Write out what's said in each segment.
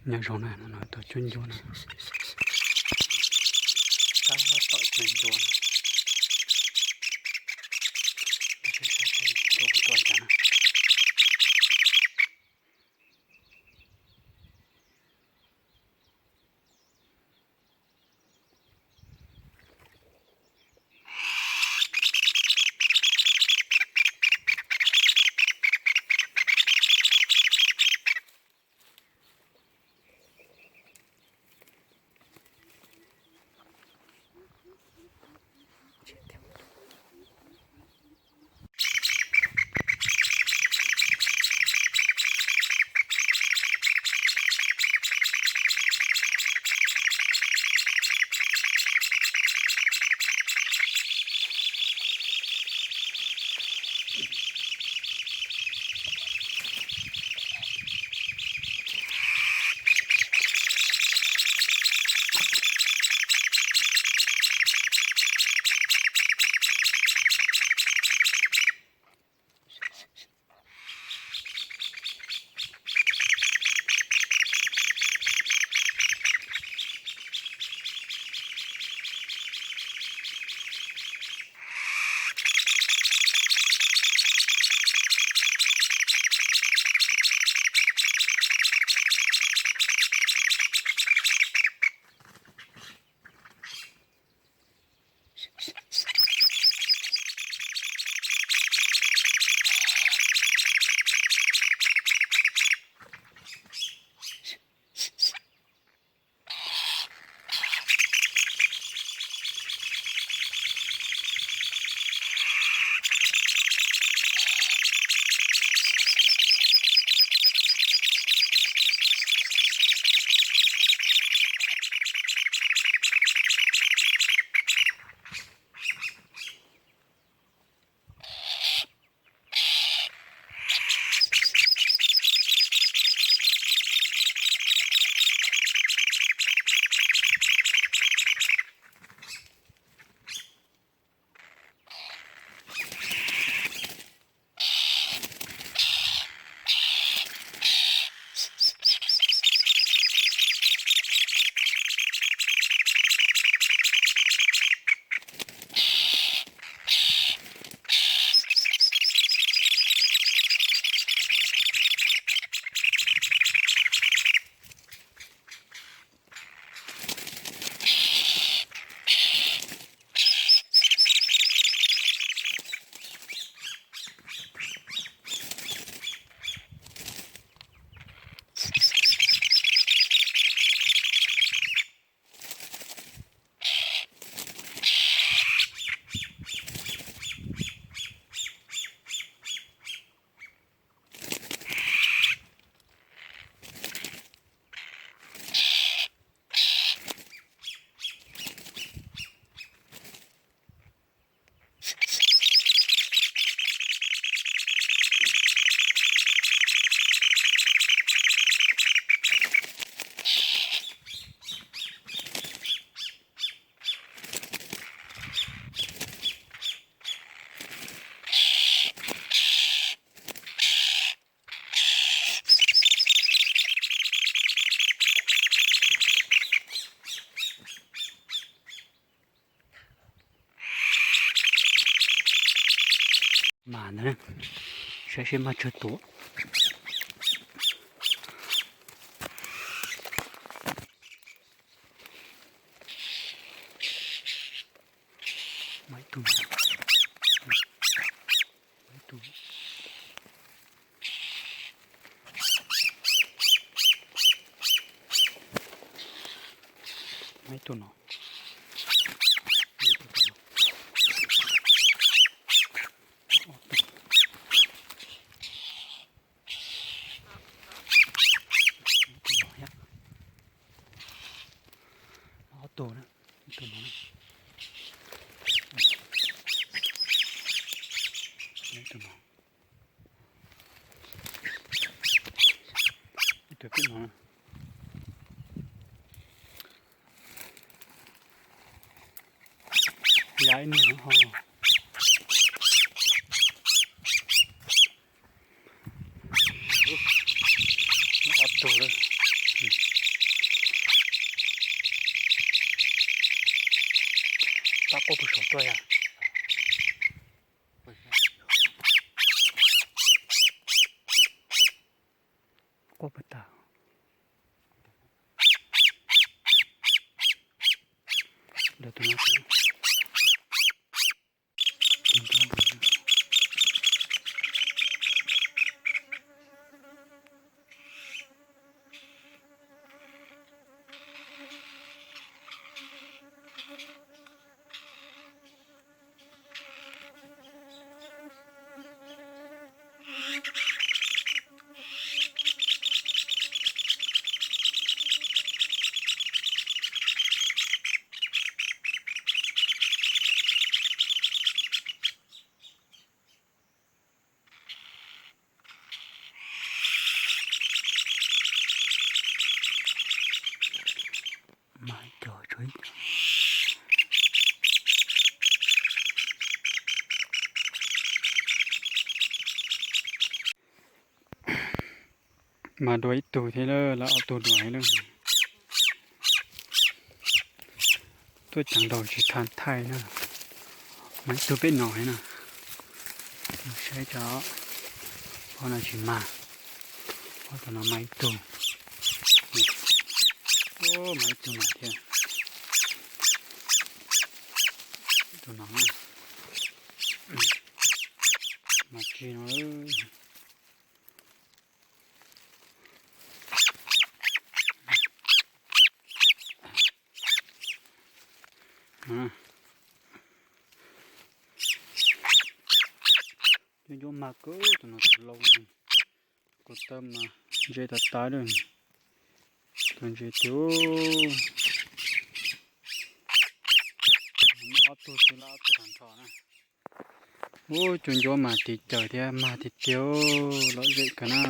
Nyob zoo na, no tau cuab ncuab na. Tab tom cuab ncuab na. Ncuab puas tuaj cas na. Mas ntawd, saib seb maj tsawg tus. Muaj ib tug, muaj ib tug, muaj ib tug no, muaj ib tug no, ob tug, ib tug no thiab, ob tug na, ib tug no, ib tug no. Ib tug twb no, ya ib niag ho. Ob tug lawm. Quaj yog. Quaj puas tas. Lawv tus no. Mas cov tsuas ib cov. Mas dua ib tug thiab lawm, lawv ob tug dua thiab lawm. Tuaj ceev nraug tsis tau thaij na. Mas ib tug pem no thiab na. Saib tso, ob no tsis mag. Ob tug no mas ib tug. Mas ib tug no thiab. Ib tug no. Mas tsis no. Ncuab ncuab mag kawg tus no tus lau. Kuv tawb mas ntse tas tas lawm. Tus ntse tiag. Ob tug xwb los ob tug tag nrho na. Ub, cua ncuab mas tiv caws thiab mag tiag tiag, lom zem kawg na.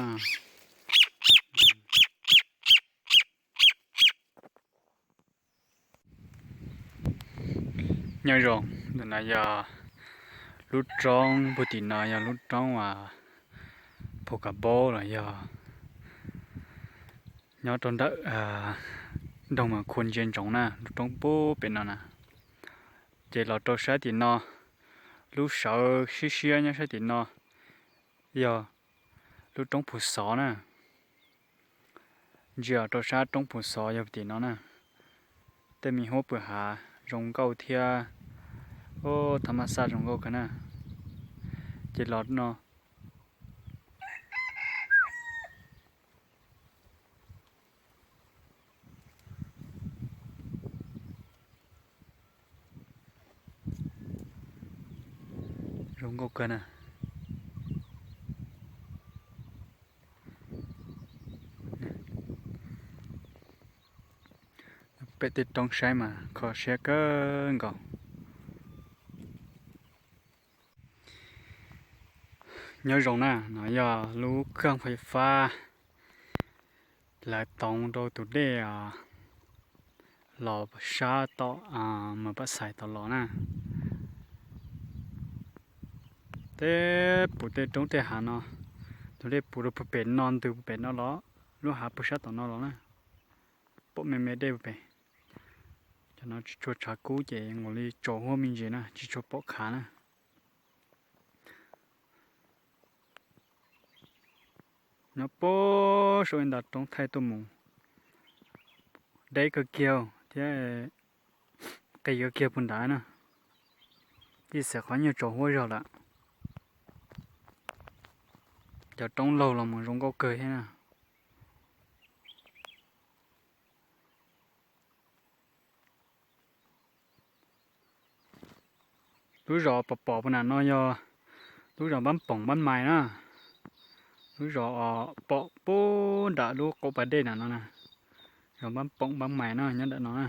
Nyob zoo, ntawm no yog lub roob puag tim no yog lub roob uas Phu Ka Paub los yog nyob rau ntawm nroog Mas Khua Ntsia Ntsoov na, lub roob puag pem no na. Ces los rau sab tim no, lub sawv siab siab nyob sab tim no yog lub roob Phu Xov na. Ntsia rau sab roob Phu Xov yog tim no na. Tej me huab pw hav zoo nkauj thiab. Ub, thaj maj xaj zoo nkauj kawg na. Ces los no zoo nkauj kawg na. Pem tej roob saib mas kho siab kawg nkaus. Nyob zoo na, no yog lub kheej fais fab lawv toov rau tus dej los sab tom Mas Paj Xais tom los na. Tej puv tej roob tej hav no, tus dej puv rau puag pem no ntws puag pem no los, lub hav puag sab tom no los na. Pom me me dej puag pem. Cov no tsis tshua tshav kub ces nkaus li tsaus huab me ntsis na, tsis tshua pom khav na. Nyob puag saum ib nta roob thaij tuaj mus, deb kawg kiag thiab qis kawg kiag puag nrad na. Ib xeem qhov nyuag tsaus huab zog lawm. Cov roob laug los mus zoo nkauj kawg thiab na. Lub zos pom pom puag nram no yog lub zos Npab Poom Npab Mais na. Lub zos pom puag nram lub qub pas dej nram no na. Zos Npab Poom Npab Mais na nyob nram no na.